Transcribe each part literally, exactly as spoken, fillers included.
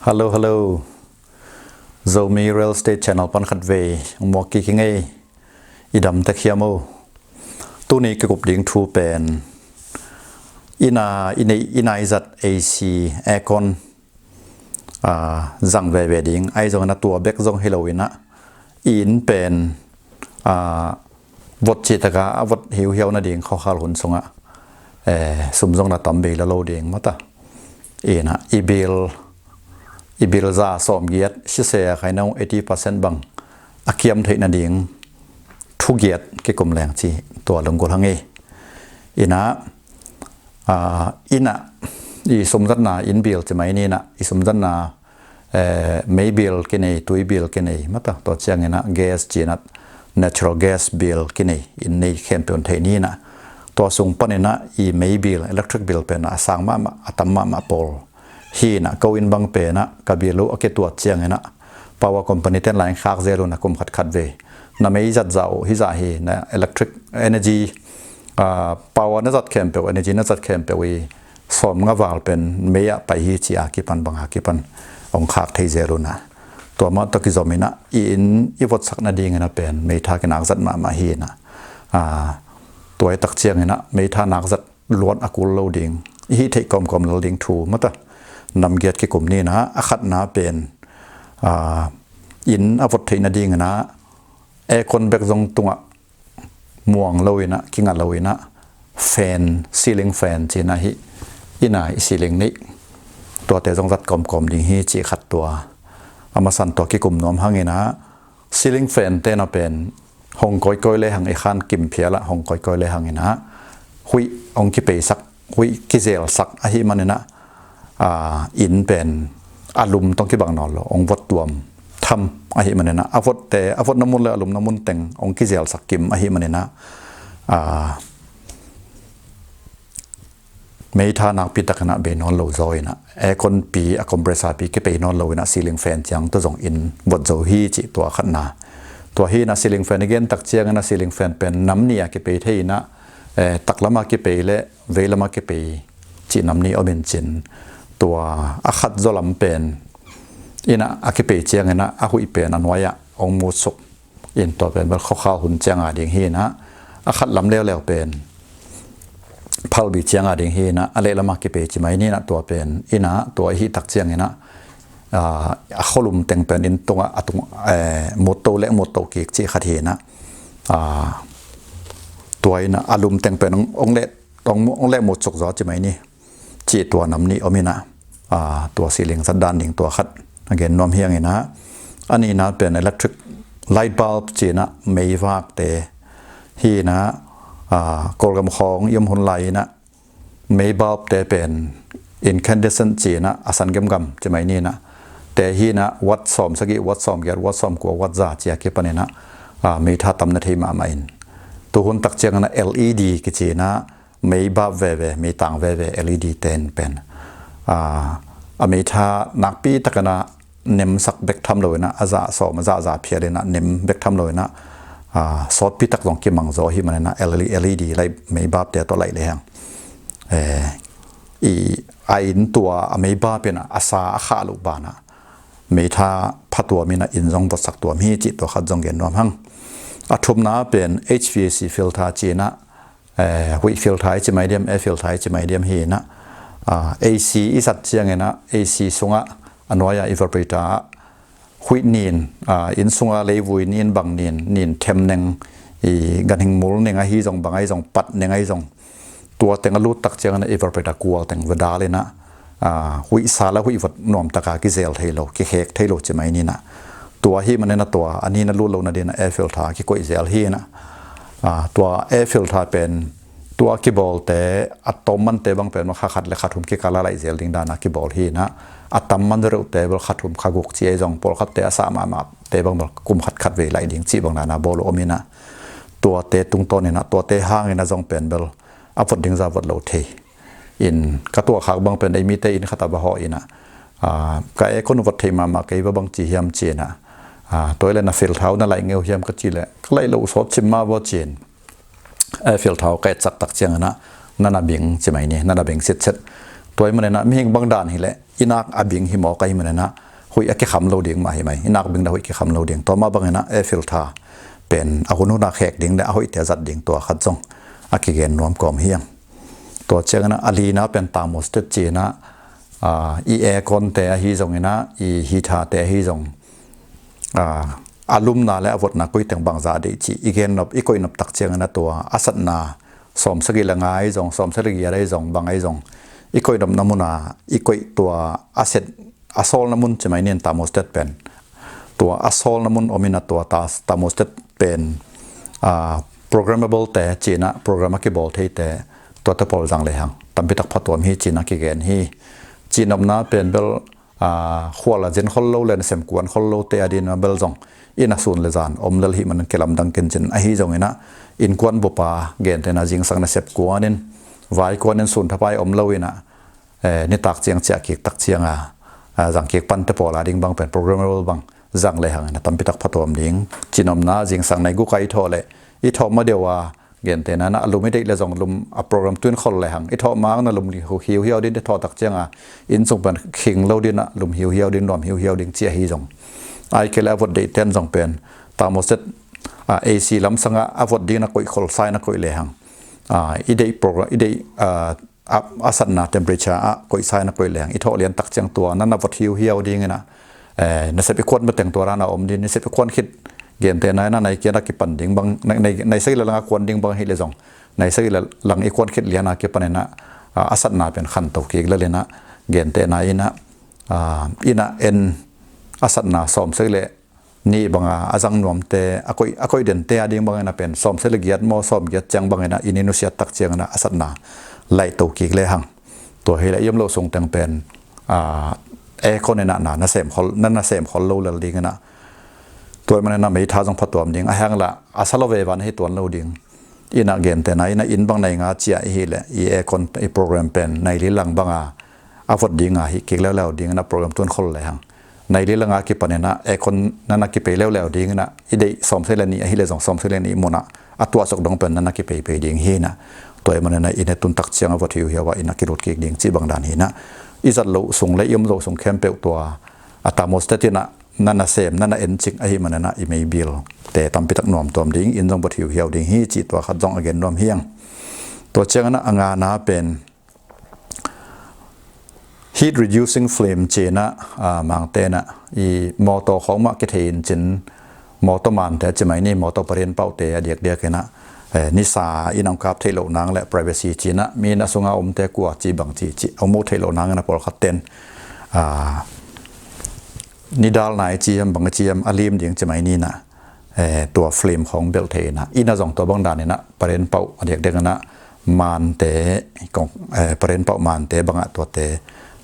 Hello, hello. Zomi Real Estate Channel pan khat vei hong muak kik hi ing ei. I dam tek hiam o? Tuni ka kup ding thu pen inn a, inn a, inn a i zat A C, aircon, ah, zang veve ding. Ahi zongin a tua bek zong hi lo in ah, i inn pen, ah, vot cih tak a, a vot hiuhiau nading khawkhal hun sungah, eh, sum zong na tam bei lo lo ding mata. Inn a i bill, i bill za sawmgiat, sisea khai no eighty percent bang a kiam theih nading thu giat kikum leng ci tua lunggulh hang ei. Inn a, ah, inn a i sumzatna, inn bill ci mai ni in ah, i sumzatna, eh, mei bill kinei, tui bill kinei mata, tua ciangin ah gas ci in ah natural gas bill kinei, inn nei khempeuh in thei ni in ah. Tua sung panin ah i mei bill, electric bill pen a sang mahmah, a tam mahmah pawl hi in ah, ko inn bang pen ah ka bill uh a kituat ciangin ah power company ten lai khak zel un ah kum khat khat vei na mei zat zah uh hi zah hi, na electric energy, ah, power na zat khempeuh, energy na zat khempeuh i sawmnga val pen mei ah pai hi ci a kipan bang a kipan hong khak thei zel un ah. Tua mah tawh kizom in ah i inn i votsak nadingin ah pen meitha kinak zat mahmah hi in ah. Ah, tua i tak ciangin ah meitha nak zat luat a kul lo ding, i hih theih kawmkawm lel ding thu mata namgiat kikum ni in ah. A khatna pen, ah, inn a vot theih nadingin ah aircon bek zong tungah muang lo in ah, kinga lo in ah, fan, ceiling fan ci in ah, hih inn a i ceiling neih, tuate zong zat kawmkawm ding hi cih khat tua. A masan tua kikum nuam hang in ah, ceiling fan te na pen hong kawikawi le hang, i khan kim phial ah hong kawikawi le hang in ah, huih hong kipeisak, huih kizelsak ahih manin ah, ah, inn pen a lum tawh kibang nawn lo, hong vot tuam tham ahih manin ah, a votte, a votna mun le a lumna mun teng hong kizelsak kim ahih manin ah, ah, meitha nakpi takin ah bei nawn lo zaw in ah, aircon pi, a compressor pi kipei nawn lo in ah ceiling fan ciang tawh zong inn vot zo hi cih tua khatna. Tua hi in ah ceiling fan i gen tak ciangin ah ceiling fan pen nam nih a kipei thei in ah, eh, taklam a kipei le veilam a kipei cih nam nih om in cin, tua a khat zaw lam pen inn a a kipei ciangin ah a huih pen a nuai ah hong mutsuk in, tua pen bel khawkhal hun ciang a ding hi in ah, a khat lam leuleu pen phalbi ciang a ding hi in ah, a lehlam a kipei ci mai ni in ah, tua pen inn a tua i hih tak ciangin ah, ah, a khualum teng pen inn tungah a tung, eh, mutto le mutto kik cih khat hi in ah, ah, tua in ah a lum teng pen hong, hong leh, hong, hong leh mutsuk zaw ci mai ni. Cih tua nam nih om in ah, ah, tua ceiling zat dan ding tua khat a gen nuam hi hang in ah. A nihna pen electric light bulb ci in ah meivakte hi in ah, ah, Kawlgam khawng i om hun lai in ah mei bulb te pen incandescent ci in ah, a san gemgam ci mai ni in ah, te hi in ah, watt sawm sagih, watt sawm giat, watt sawm kua, watt za ci a kipan in ah, ah, meitha tam na thei mahmah in. Tu hun tak ciangin ah L E D kici in ah, mei bulb veve, mei tang veve, L E D ten pen, ah, a meitha nakpi takin ah nemsak bek tham lo in ah, a zah sawm, a zah za phial in ah nem bek tham lo in ah, ah, sawtpi tak zong kimang zaw ahih manin ah L E D, L E D light, mei bulb te tawh laih le hang, eh, i, a inn tua a mei bulb in ah a sa a khah loh banah meitha pha tuam in ah inn zong votsak tuam hi cih tua khat zong gen nuam hang. A thumna pen H V A C filter ci in ah, eh, huih filter i ci mai diam, air filter i ci mai diam hi in ah, ah, A C i zat ciangin ah A C sungah a nuai ah evaporator ah huih nin, ah, inn sunga leivui nin bang nin, nin them neng, i ganhing mul neng ahi zong, bang ahi zong, pat neng ahi zong, tua teng a lut tak ciangin ah evaporator kual teng va dal in ah, ah, huih sa le huih vot nuam taka kizel thei lo, kikhek thei lo ci mai ni in ah. Tua ahih manin ah tua a nin a lut loh nadingin ah air filter kikoih zel hi in ah. Ah, tua air filter pen tua kibawlte, a tawm mante bang pen kha khat le kha thum kikal a laih zel ding dan a kibawl hi in ah, a tam man reuhte bel kha thum kha guk ci ahi zong, pawlkhatte a sah mahmahte bang bel kum khat khat vei laih ding cih bang dan a bawl uh om in ah, tuate tungtawn in ah, tuate hang in ah zong pen bel a vot ding zah vot lo thei. In ka tuahkhak bang pen ei mite inn khat ah va hawh in ah, ah, ka aircon vot thei mahmah kei, va bang ci hiam ci in ah, ah, tua hi leh na filter uh na laih ngei uh hiam ka cih leh ka laih loh uh sawt cim mah vaw ci in, air filter uh ka etsak tak ciangin ah na na bing ci mai ni, na na bing sitset. Tua ahih maninah mihing bang dan hileh i nak a bing hi mawk ahih maninah huih a kikham lo ding mah hi mai. I nak bing dah huih kikham lo ding. Tua mah banginah air filter pen a hunhun a khek ding le a hoihte a zat ding tua khat zong a kigen nuam kawm hi ang. Tua cianginah a lina pen thermostat cinah, ah, i aircon te ahi zonginah i heater te ahi zong, ah, a lumna le a votna koiteng bangza deih cih i gen nop, i koih nop tak cianginah tua a satna sawmsagih le nga ahi zong, sawmsagih le giat ahi zong, bang ahi zong, i koih nopna muna i koih tua a set a sawlna mun ci mai nin thermostat pen. Tua a sawlna mun om inah tua ta-, thermostat pen, ah, programmable te cinah program a kibawl theite tuate pawl zang lehang tampitak phatuam hi cinah kigen hi. Cihnopna pen bel, ah, khual a zin khol lo le nasem kuan khol lo te a dinah bel zong inn a sun le zan om lel hih manin kilamdang kincin ahi zonginah innkuan bupa gentehna zingsang nasep kuanin vai kuanin sun thapai om lo inah, eh, nitak ciang ciah kik tak cianga, ah, zang kik pante pawl a ding bang pen programmable bang zang lehangin a tampitak phatuam ding. Cihnopna zingsang nai guk a i thawh leh i thawh ma deuh a gentehna na a lum i deih le zong lum a program tuin khol lehang i thawh mang na lum hiuhiau ding, i thawh tak cianga inn sung pen khing lo dinah lum hiuhiau ding, nuam hiuhiau ding ci ahi zong. Ai kei le a vot deih ten zong pen thermostat, ah, A C lamsanga a vot ding na koih khol sai na koih lehang, ah, i deih program, i deih, ah, a, a satna temperature ah koih sai na koih lehang i thawh lian tak ciang tua na na vot hiuhiau dinginah, eh, nasep i kuan mateng tua dan a om ding, nasep i kuan khit gentehna na nai kian a kipan ding bang, nai, nai, nai sagih le langa kuan ding bang hileh zong nai sagih le lang i kuan khit liana kipaninah, ah, a satna pen khanto kik lelinah gentehna inah, ah, inah en a satna sawmsagih le nih banga a zang nuamte, a koih, a koih dente a ding bangin a pen sawmsagih le giat maw, sawmgiat ciang bangin a inn i nusiat tak ciangin a satna laihto kik lehang. Tua hileh i om loh sung teng pen, ah, aircon inah na, na sem khol, na, na sem khol lo lel dingin a. Tua ahih manin a meitha zong phatuam ding, a hang lah a sa lo veva na hi tuan lo ding. Inah gentehna inah inn bang nai nga ciah i hileh i aircon i program pen nai li lang banga a vot dinga hi kik leuleu dingin a program tun khol lehang. Nai li langa kipaninah aircon nana kipei leuleu dinginah i deih sawmsagih le nih ahileh zong sawmsagih le nih munah a tuahsuk dong pen nana kipeipei ding hinah. Tua ahih maninah inn a tun tak ciang a vot hiuhiau a inn a kilut kik ding cih bang dan hinah. I zat loh sung le i om loh sung khempeuh tua a thermostat inah nana sem, nana en cik ahih maninah i meibil te tampitak nuamtuam ding, inn zong vot hiuhiau ding hi cih tua khat zong a gen nuam hi ang. Tua cianginah a ngana pen heat reducing film cinah, ah, Mangte inah i mawtaw khawng mah kithei in cin, mawtaw mante ci mai ni, mawtaw parian pauhte a diakdiak inah, eh, nisa in a hong kap theih loh nang le privacy cinah mi na sunga omte kua ci bang ci, ci a hong muh theih loh nangin a pawlkhat ten, ah, nidal nai ciam bang ciam a lim ding ci mai ninah, eh, tua film khawng belh thei inah, inah zong tua bang daninah parian pauh a diakdiak inah mante kong, eh, parian pauh mante bangah tuate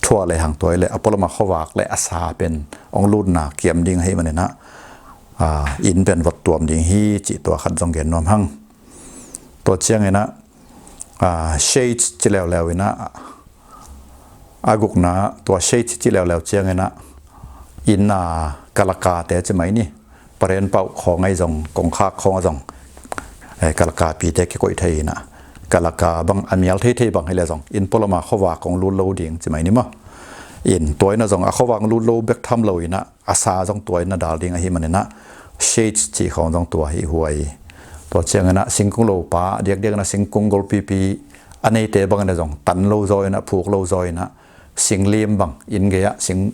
thuah lehang tua hileh a pualama khuavak le a sa pen hong lutna kiam ding ahih maninah, ah, inn pen vot tuam ding hi cih tua khat zong gen nuam hang. Tua cianginah, ah, shades ci leuleu inah, a gukna tua shades ci leuleu cianginah inn a kalakate ci mai ni, parian pauh khawng ahi zong, kongkhak khawng a zong, eh, kalakapite kikoih thei inah, kalaka bang a mial theithei bang hileh zong inn pualama khuavak kong lut lo ding ci mai ni maw. In tua inah zong a khuavak lut lo bek tham lo inah a sa zong tua inah dal ding ahih maninah shades cih khawng zong tua hi huai. Tua cianginah singkung lopa a diakdiak inah singkung golpipi a neite bangin a zong tan lo zaw inah, phuk lo zaw inah singlim bang, inn gei-ah sing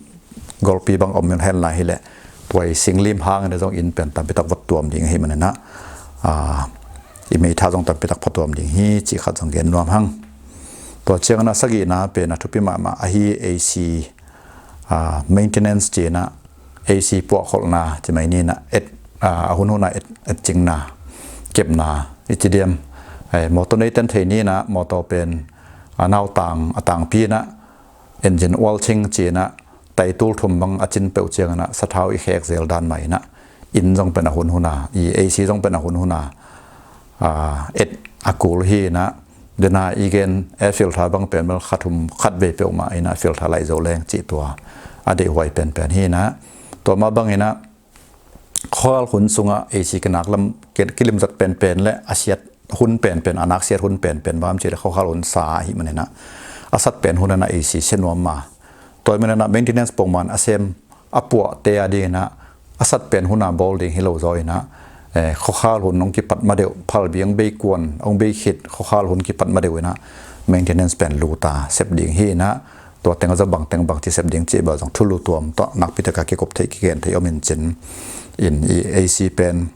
golpi bang om in hen lai hileh tua i singlim hangin a zong inn pen tampitak vot tuam ding ahih maninah, ah, i meitha zong tampitak phatuam ding hi cih khat zong gen nuam hang. Tua cianginah sagihna pen a thupi mahmah ahi A C, ah, maintenance cinah A C puahkholhna ci mai ninah et, ah, a hunhunah et, etcingna, kepna i ci diam. Eh, mawtaw neiten thei ninah mawtaw pen a nautang a tangpi inah engine oil change cinah taitul thum bang a cin peuh cianginah sathau i khek zel dan mah inah inn zong pen a hunhuna, i A C zong pen a hunhuna, ah, et a kul hi inah. Dena i gen air filter bang pen bel khat thum khat vei peuhmah inah filter laih zo leng cih tua a deihhuai penpen hi inah. Tua mah banginah khuakhal hun sungah A C kinak lam ki-, kilimzat penpen le a siat hun penpen, a nak siat hun penpen bang ci le khuakhal hun sa ahih maninah a sat pen hun inah A C sia nuam a, tua hi maninah maintenance pongman a sem a puahte a dinginah a sat pen huna bawl ding hi lo zaw inah, eh, khuakhal hun hong kipat madeuh, phalbi hong bei kuan, hong bei khit khuakhal hun kipat madeuh inah maintenance pen luta sep ding hi inah, tua teng a zaw bang teng bang ci sep ding cih bel zong thulu tuam tawh nakpi taka kikup theih kigen theih om in cin in i A C pen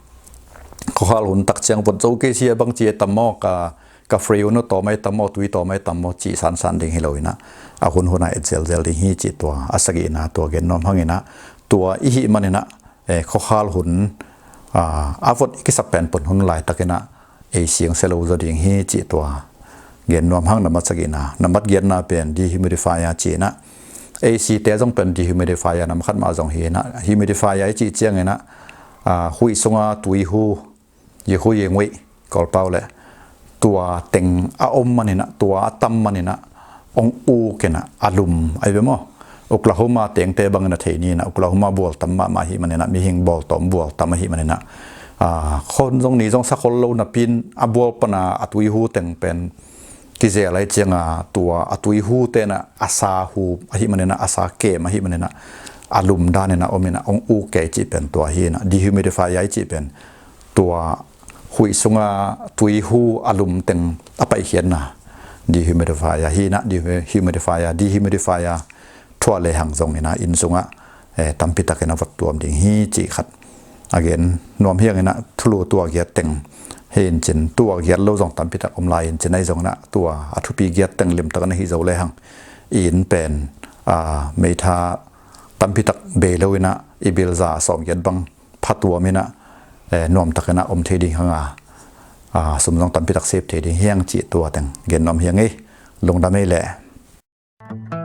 khuakhal hun tak ciang vot zo kei si a bang ci a tam maw, ka, ka free hun uh tawm a i tam maw, tui tawm a i tam maw cih sansan ding hi lo inah, a hun huna et zelzel ding hi cih tua a sagihna tua gen nuam hang inah, tua i hih maninah, eh, khuakhal hun, ah, a vot i kisap pen pun hun laitak inah A C hong sia lo zaw ding hi cih tua gen nuam hang. Nambat sagihna, nambat giatna pen dehumidifier ci inah, A C te zong pen dehumidifier nam khat mah zong hi inah, humidifier i cih ciang inah, ah, huih sunga tui hu, yi hu yi nguih, Kawlpau le tua teng a om maninah, tua a tam maninah hong uk inah a lum ahi ve maw? Oklahoma tengte bangin a thei ni inah, Oklahoma bual tam mahmah ahi maninah, mihing bawl tawm bual tam ahi maninah, ah, khon zong ni zong sa khol lo napi in a bual pana a tui hu teng pen kizel ahi cianga tua a tui hu tenah a sa hu ahi maninah, a sa kem ahi maninah a lum dan inah om inah hong uk kei cih pen tua hi inah, dehumidifier i cih pen tua huih sunga tui hu a lum teng a paihkhiatna dehumidifier hi inah, dehumidifier, dehumidifier thuah lehang zong inah inn sungah, eh, tampi takin a vot tuam ding hi cih khat a gen nuam hi hang inah, thulu tua giat teng hi in cin, tua giat lo zong tampi tak om lai in cin, ahi zong inah tua a thupi giat teng limtak na hi zo lehang i inn pen, ah, meitha tampi tak bei lo inah i bill za sawm giat bang phatuam inah, eh, nuamtak inah om thei ding hanga, ah, sum zong tampi tak sep thei ding hi hang cih tua teng gen nuam hi hang ei. Lungdam ei leh.